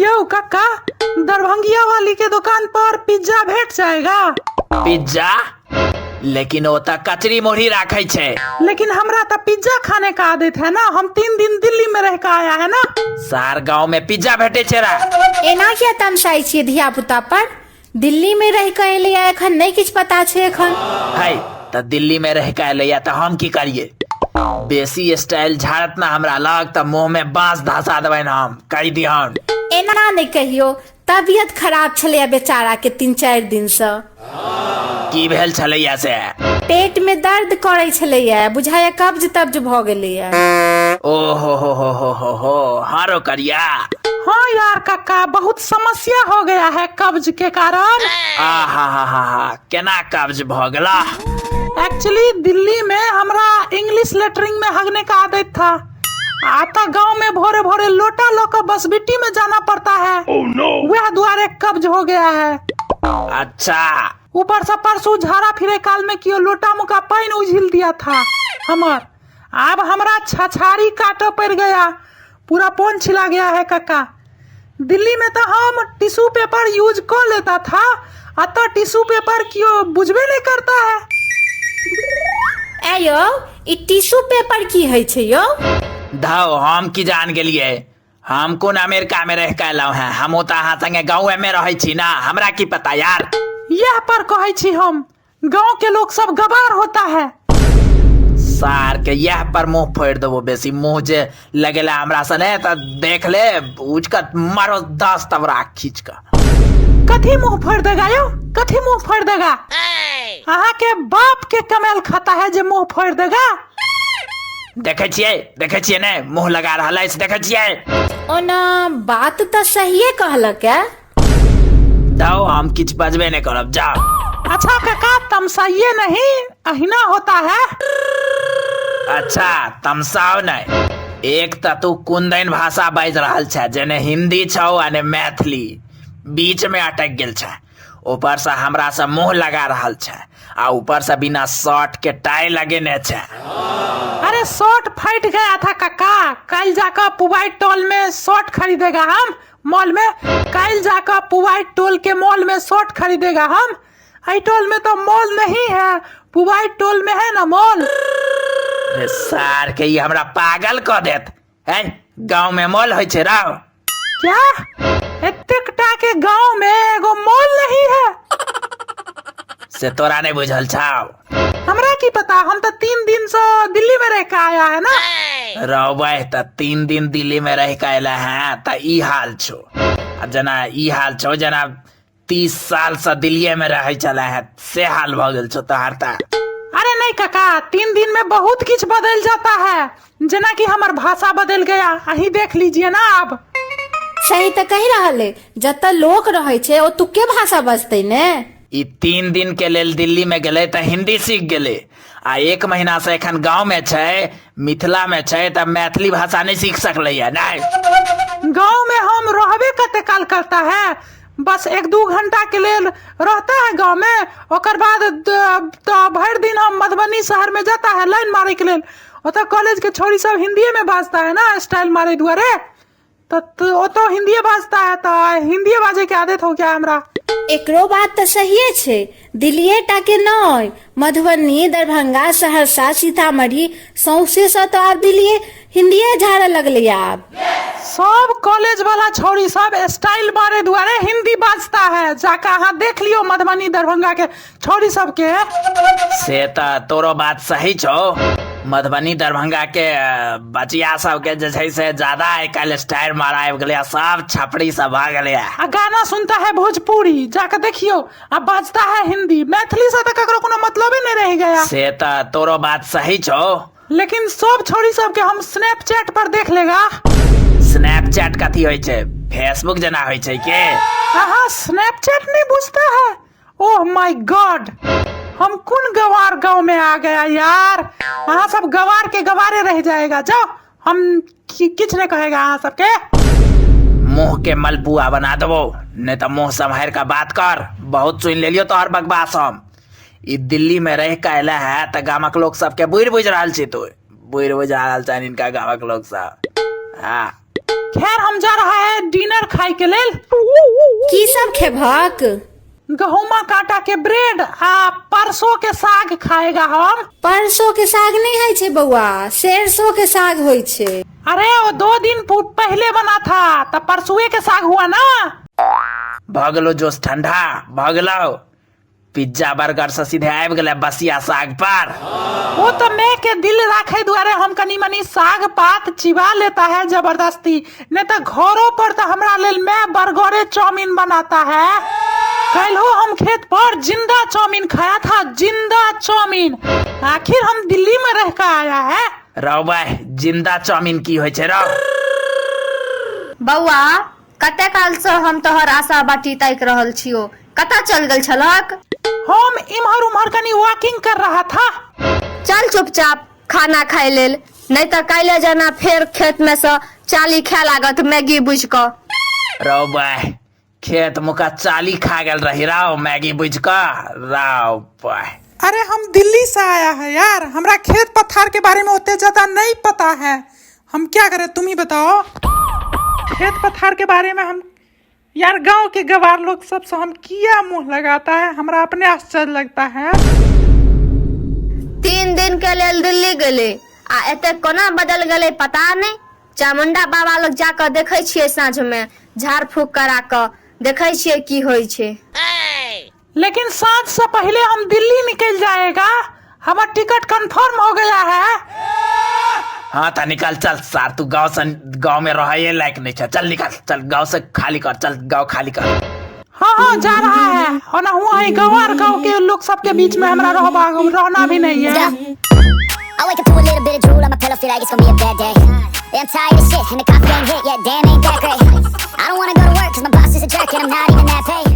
यौ कक्का, दरभंगिया वाली के दुकान पर पिज्जा भेट जाएगा? पिज्जा? लेकिन ओ तऽ कचरी मुरही राखै छै। लेकिन हमरा तऽ पिज्जा खाने का आदत है ना, हम 3 दिन दिल्ली में रह के आया है ना। सार गांव में पिज्जा भेटै छै रा। एना किया तमसाइ छियै धिया पुता पर? दिल्ली में रहि कऽ एलैया, एखन नहि किछु पता छै एखन। है तऽ दिल्ली में रहि कऽ एलैया तऽ हम की करियै? बेसी स्टाइल झाड़त ना हमरा लग तऽ मुंह में बांस धसा देबनि हम, कहि दिहन। एना नहि कहियौ, तबियत खराब छलैया बेचारा के 3-4 दिन सँ। की भेल छलैया से? पेट में दर्द करै छलैया, बुझाया कब्ज तब्ज भऽ गेलैया। ओ हो हो हो हो हो हो, हारो करिया। हाँ यार काका, बहुत समस्या हो गया है कब्ज के कारण। आ हा हा हा हा, केना कब्ज भऽ गेला? एक्चुअली दिल्ली में हमरा इंग्लिश लेटरिंग में हगने का आदत था, आता गांव में भोरे भोरे लोटा लो के बसबिट्टी में जाना पड़ता है। oh, no. वह दुआरे कब्ज हो गया है। अच्छा। ऊपर से परसों झाड़ा फिरे काल में कियो लोटा मुका पानी उझिल दिया था हमर, अब हमरा छछारी काटो पड़ गया, पूरा पोन छिला गया है कक्का। दिल्ली में तो हम टिश्यू पेपर यूज कर लेता था, अतः टिश्यू पेपर क्यों बुझबे नहीं करता है। ए यौ, ई टिश्यू पेपर की होइ छै यौ? धौ, हम की जान गेलियै, हम कोन अमेरिका में रह के एलहुँ हैं, हम तऽ अहाँ संगे गाँवे में रहै छी ना, हमरा की पता यार। यह पर कहै छी हम, गांव के लोग सब गवार होता है। सार के यह पर मुंह फोड़ देबो, बेसी मुंह जे लगेला हमरा सने तऽ देख ले, उचक मारो 10 तबरा खींच कऽ। कथी मुंह फोड़ देगा यौ? कथी मुंह फोड़ देगा? अहाँ के बाप के कमेल खाता है जे मुंह फोड़ देगा? देखै छियै, देखै छियै ने मुंह लगा रहल अछि, देखै छियै। ओना बात तऽ सहिए कहलक है। जाओ, हम किछु बजबे नहीं करब, जाओ। अच्छा काका, तमसाइए नहीं, अहिना होता है। अच्छा तमसाओ नहीं, एक तऽ तू कुंदन भाषा बाजि रहल छै, जेने हिंदी छौ आ ने मैथिली, बीच में अटक गेल छै, ऊपर से हमरा से मुंह लगा रहल छै, आ ऊपर से बिना शर्ट के टाई लगेने छै। अरे शर्ट फट गया था काका, कल जाकर पुवाई टोल में शर्ट खरीदेगा हम, मॉल में कल जाकर पुवाई टोल के मॉल में शर्ट खरीदेगा हम। आई टोल में तो मॉल नहीं है, पुवाई टोल में है ना मॉल। रे सार के ई हमरा पागल क देत है, गांव में मॉल होइ छै राव। क्या एतेक टा के गांव में एगो मॉल नहीं है? से तोरा नहीं बुझल छाव? हमरा की पता, हम तो 3 दिन से दिल्ली में रह के आया है ना। रौबै त 3 दिन दिल्ली में रह के अयला है त ई हाल छो, आ जना ई हाल छो जना 30 साल से दिल्ली में रहे चला है से हाल भ गेल छो तोहार त। अरे नहीं काका, 3 दिन में बहुत किछ बदल जाता है, जना कि हमर भाषा बदल गया, अहीं देख लीजिए ना अब। सही तऽ कहि रहल है, जतऽ लोक रहै छै ओतुके भाषा बजतै ने। ई 3 दिन के लेल दिल्ली में गेलै तऽ हिंदी सीख गेलै, आ 1 महीना से एखन गांव में छै, मिथिला में छै, तऽ मैथिली भाषा नहीं सीख सकलै है। नहीं गांव में हम रहबे कते काल करता है, बस 1-2 घंटा के लेल रहता है गांव में, ओकर बाद तो भर दिन हम मधुबनी शहर में जाता है लाइन मारे के लेल, ओतऽ कॉलेज के छोरी सब हिंदीए में बाजता है ना, स्टाइल मारे दुआरे, तो ओतऽ हिंदीए बाजता है, तो हिंदीए बाजे के आदत हो गया हमरा। एकरो बात तऽ सहिए छै, दिल्लीए टा के नहि, मधुबनी, दरभंगा, सहरसा, सीतामढ़ी सौंसे से तऽ आब दिल्लीए हिंदीए झाड़ऽ लगलै आब। सब कॉलेज वाला छौरी सब स्टाइल मारे दुआरे हिंदी बाजता है, जाके अहाँ देख लियो मधुबनी दरभंगा के छौरी सबके। से तऽ तोरो बात सही छौ, मधुबनी दरभंगा के बचिया सबके जे छै से ज्यादा आइ काल्हि स्टाइल मारा आबि गेलै, सब छपरी सब भऽ गेलै। आ गाना सुनता है भोजपुरी, जाके देखियो, आ बाजता है हिंदी, मैथिली से तऽ ककरो कोनो मतलबे नहीं रह गया। से तऽ तोरो बात सही छौ, लेकिन सब छोरी सबके हम स्नैपचैट पर देख लेगा। स्नैपचैट कथी होइ छै? फेसबुक जना होइ छै के? अहाँ स्नैपचैट नहीं बुझता है? ओह my God, हम कोन गवार गांव में आ गया यार, अहाँ सब गवार के गवारे रह जाएगा, जाओ हम किछ नहीं कहेगा अहाँ सबके। मुंह के मलपुआ बना देबो, नहीं तो मुंह सम्हार के बात कर, बहुत सुन लेलियो तोहर बकवास हम। ई दिल्ली में रह के अयला है तऽ गामक लोक सबके बुढ़ बुझ रहल छी तू, बुढ़ बुझ रहल छनि इनका गामक लोक सब। हाँ। खैर, हम जा रहा है डिनर खाए के लेल। की सब खेबहक? गहुमा काटा के ब्रेड आ परसों के साग खाएगा हम। परसों के साग नहि होइ छै बौआ, सरसों के साग होइ छै। अरे वो 2 दिन पहले बना था, तब परसुए के साग हुआ ना। भऽ गेलो जोश ठंडा भऽ गेलौ। पिज्जा बर्गर से सीधे आबि गेलै बसिया साग पर। वो तो मैं के दिल राखे दुआरे हम कनी मनी साग पात चिबा लेता है जबरदस्ती, नहीं तो घरों पर तो हमरा लेल मैं बर्गरे चाउमीन बनाता है। कल हो हम खेत पर जिंदा चाउमीन खाया था, जिंदा चाउमीन। आखिर हम दिल्ली में रह के आया है। रौ भाई, जिंदा चाउमीन की होइ छै रौ? बौआ, कते कालसँ हम तोहर आशा बाटी ताकि रहल छियो। कतऽ चल गेल छलक? हम इम्हर उम्हर कनी वॉकिंग कर रहा था। चल चुपचाप खाना खाइ लेल, नहि तऽ काल्हि जेना फेर खेत में से चाली खाए लागत मैगी बुझि कऽ। रौ भाई, खेत मुका चाली खा गेल रही रौ मैगी बुझ कऽ रौ भाई? अरे, हम दिल्ली से आया है यार, हमरा खेत पथार के बारे में उतने ज्यादा नहीं पता है। हम क्या करें, तुम ही बताओ। खेत पथार के बारे में हम यार, गांव के गवार लोग सबसे हम किया मुंह लगाता है, हमरा अपने आश्चर्य लगता है। 3 दिन के लेल दिल्ली गेलै आ एते कोना बदल गेलै, पता नहि। चामुंडा बाबा लग जाकऽ देखै छियै, साँझ में झाड़ फूक करा कऽ देखै छियै की होइ छै। लेकिन साँझ से पहले हम दिल्ली निकल जाएगा, हमारा टिकट कंफर्म हो गया है। हाँ तऽ निकल चल सार, तू गाँव से, गाँव में रहे लायक नहीं छ। चल निकल, चल गाँव से खाली कर, चल गाँव खाली कर। हाँ, जा रहा है। और ना हुआ है गंवार गांव के लोग सबके बीच में हमरा रहबा रहना भी नहीं है। I wake up to a little bit of drool on my pillow, feel like it's gonna be a bad day. Yeah, I'm tired of shit, and the coffee ain't hit yet, damn, ain't that great. I don't wanna go to work, 'cause my boss is a jerk, and I'm not even that paid.